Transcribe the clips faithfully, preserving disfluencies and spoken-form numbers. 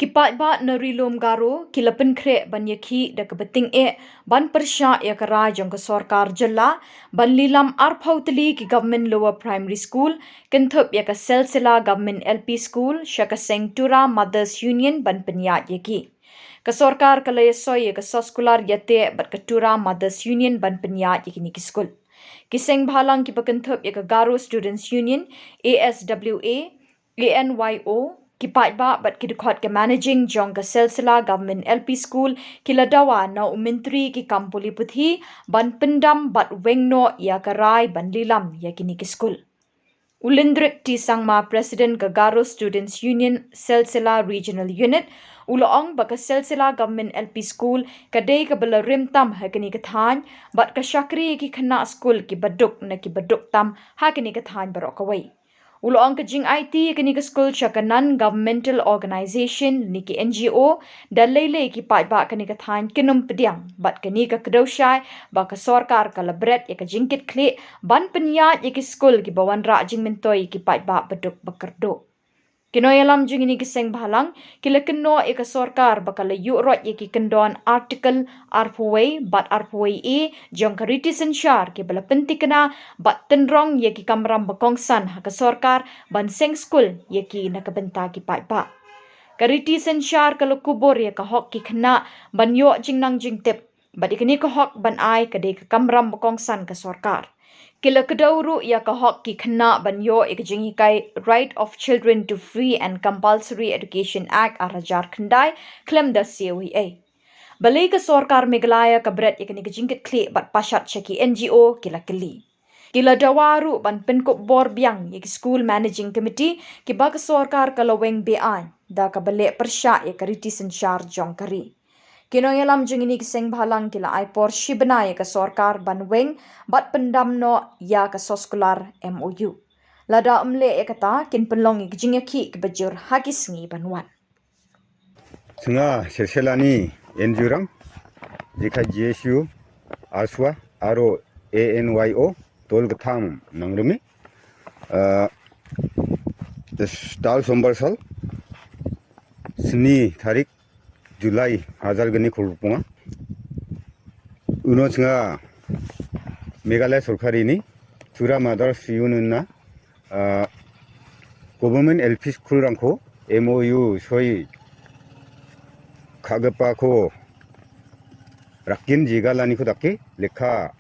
Ki paidbah na Ri Lum Garo ki la pynkhreh ban ïakhih da kaba tyngeh ban pyrshah ïa ka rai jong ka sorkar jylla ban lilam arphew tylli ki Government Lower Primary School kynthup ïa ka Silsila Government L P School sha ka seng Tura Mothers Union ban pynïaid ïa ki. Ka sorkar ka la ïasoi ïa ka soskular ïateh bad ka Tura Mothers Union ban pynïaid ïa kine ki skul. Ki seng bhalang kiba kynthup ïa ka Garo Students Union, A S W A, A N Y O, ki paidbah bad ki dkhot ka managing jong ka Silsila Government L P School ki la dawa na u Myntri ki kam pule puthi ban pyndam bad weng noh ïa ka rai ban lilam ïa kine ki skul. U Lyndrick T Sangma, President ka Garo Students Union Silsila Regional Unit, u la ong ba ka Silsila Government L P School ka dei kaba la rim tam ha kane ka thaiñ bad ka shakri ïa ki khynnah skul kiba duk na kiba duk tam ha kane ka thaiñ baroh kawei. U la ong ka jingaiti ïa kane ka skul sha ka non-governmental organization ne ki N G O da lei lei ki paidbah kane ka thaiñ kin ym pdiang bad kane ka kdew shai ba ka sorkar ka la bret ïa ka jingkitkhlieh ban pynïaid ïa ki skul kiba wanrah jingmyntoi ïa ki paidbah ba duk ba kyrduh. Ki nongïalam jong kine ki seng bhalang ki la kynnoh ïa ka sorkar ba ka la ïuh roit ïa ki kyndon Article arphew wei bad arphew wei A jong ka riti synshar kiba la pynthikna bad tynrong ïa ki kamram ba kongsan ha ka sorkar ban seng skul ïa ki na ka bynta ki paidbah. Ka riti synshar ka la kubur ïa ka hok ki khynnah ban ïoh jingnang jingtip bad ïa kane ka hok ban ai ka dei ka kamram ba kongsan ka sorkar. Ki la kdew ruh ïa ka hok ki khynnah ban ïoh ïa ka jinghikai Right of Children to Free and Compulsory Education Act ar hajar khyndai khlem da C O E A. Balei ka sorkar Meghalaya ka bret ïa kane ka jingkitkhlieh bad pashat sha ki N G O, ki la kylli. Ki la dawa ruh ban pynkup bor biang ïa ki School Managing Committee kiba ka sorkar ka la weng be-aiñ da kaba leh pyrshah ïa ka riti synshar jong ka ri. Ki nongïalam jong kine ki seng bhalang ki la ai por shi bnai ïa ka sorkar ban weng bad pyndam noh ïa ka soskular M O U. Lada ym leh ïa kata kin pynlong ïa ka jingïakhih kaba jur ha ki sngi ban wan. Sngewbha shisha lani N G O rang, jaka G S U, ASWA, aro A N Y O, tol ka tham nang rumi. Ah, tal sombar sal, sni tarik July, hajar gni khulpunga. Uno sngewbha Meghalaya sorkar ini, Tura Mothers Union na, ah, government L P school rangkho M O U soi khagpa ko rakkin jiga lani ko dake lekha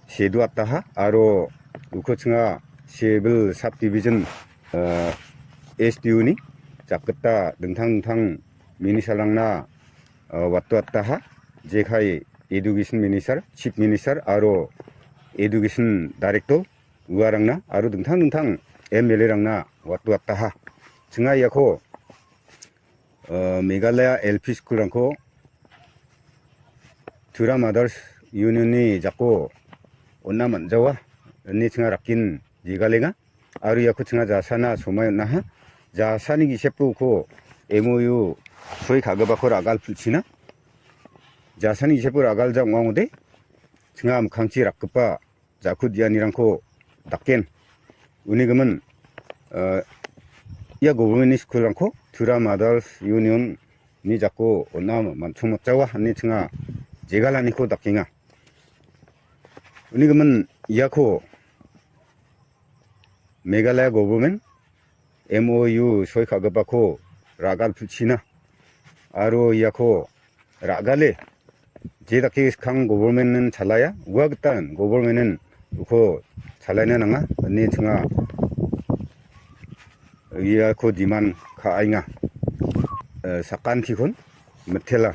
sedu attaha aro uko sngewbha civil subdivision, ah, S D U ni jakta dengthang dengthang minister rangna, ah, wattu attaha jekhai education minister, chief minister aro education director uarangna aro dengthang dengthang M L A rangna wattu attaha. Sngewbha ïa ko, eh, Meghalaya L P school rangkho Tura Mothers Union ni jako onna manjawa ni sngewbha rakkin jiga lenga. Aro ïa ko sngewbha jasana somai onnaha. Jasani ki sepu ko M O U soi khagpa ko ragal pulchina. Jasani ki sepu ragal jang wang de. Sngewbha mkhangchi rakpa jakut ïa nirangkho daken. Uni gaman, eh, ïa government ni school rangkho, Tura Mothers Union ni jako onna mansung matjawa ni sngewbha jegal ani ko dakenga. Uni gaman ïa ko Meghalaya government M O U soi khagpa ko ragal pulchina. Aro ïa ko ragale je dake skhang government nen chalaya, ua ktan government nen uko chalaina nanga, ni sngewbha ïa ko demand kha ainga. Eh, sakan thikhun, methela.